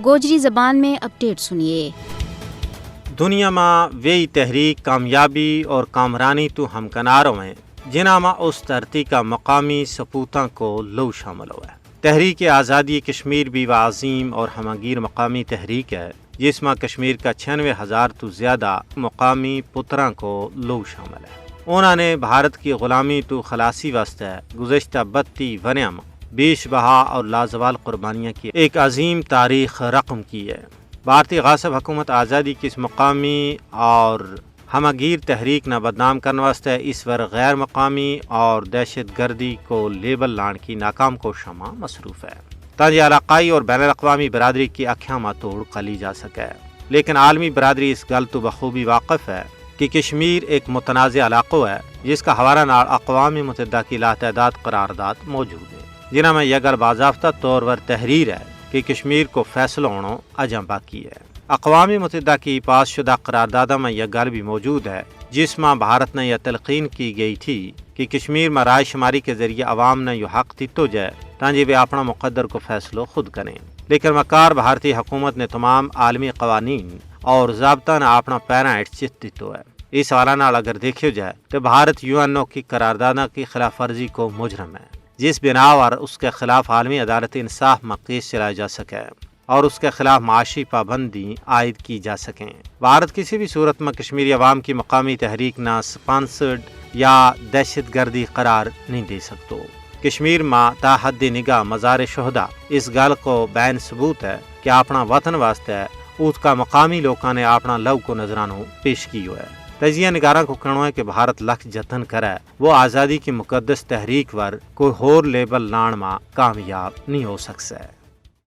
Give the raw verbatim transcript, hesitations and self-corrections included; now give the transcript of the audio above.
گوجری زبان میں اپڈیٹ سنیے۔ دنیا ما ویہی تحریک کامیابی اور کامرانی تو ہمکنار ہوئیں، جنہاں ما اس دھرتی کا مقامی سپوتاں کو لو شامل ہوئے۔ تحریک آزادی کشمیر بھی وہ عظیم اور ہمہ گیر مقامی تحریک ہے، جس ما کشمیر کا چھیانوے ہزار تو زیادہ مقامی پتراں کو لو شامل ہے۔ انہاں نے بھارت کی غلامی تو خلاصی واسطے گزشتہ بتی ونیاں ما بیش بہا اور لازوال قربانیاں کی ایک عظیم تاریخ رقم کی ہے۔ بھارتی غاصب حکومت آزادی کی اس مقامی اور ہمہ گیر تحریک نا بدنام کرن واسطے اس ور غیر مقامی اور دہشت گردی کو لیبل لان کی ناکام کوششاں ما مصروف ہے، تاں جے علاقائی اور بین الاقوامی برادری کی اکھیاں ما توڑ کلی جا سکے۔ لیکن عالمی برادری اس گل تو بخوبی واقف ہے کہ کشمیر ایک متنازع علاقو ہے، جس کا حوالہ نال اقوام متحدہ کی لاتعداد قرارداد موجود ہے، جنہاں میں یہ گل باضابطہ طور پر تحریر ہے کہ کشمیر کو فیصلو ہونو اجاں باقی ہے۔ اقوام متحدہ کی پاس شدہ قرارداداں میں یہ گل بھی موجود ہے، جس ما بھارت نے یہ تلقین کی گئی تھی کہ کشمیر ما رائے شماری کے ذریعے عوام نے یوہ حق دیتو جائے تاں جے ویہ اپنا مقدر کو فیصلو خود کریں۔ لیکن مکار بھارتی حکومت نے تمام عالمی قوانین اور ضابطہ نا اپنا پیراں ہیٹھ چت دیتو ہے۔ اس حوالہ نال اگر دیکھیو جائے تو بھارت یو این او کی قرارداداں کی خلاف ورزی کو مجرم ہے، جس بناء پر اس کے خلاف عالمی عدالت انصاف ما کیس چلائے جا سکے اور اس کے خلاف معاشی پابندی عائد کی جا سکیں۔ بھارت کسی بھی صورت ما کشمیری عوام کی مقامی تحریک نا سپانسرڈ یا دہشت گردی قرار نہیں دے سکتو۔ کشمیر ما تا حد نگاہ مزار شہدا اس گل کو بین ثبوت ہے کہ اپنا وطن واسطے ات کا مقامی لوکاں نے اپنا لو کو نذرانو پیش کیو ہے۔ تجزیہ نگاراں کو کہنو ہے کہ بھارت لکھ جتن کرے، وہ آزادی کی مقدس تحریک ور کوئی ہور لیبل لان ما کامیاب نہیں ہو سکسے۔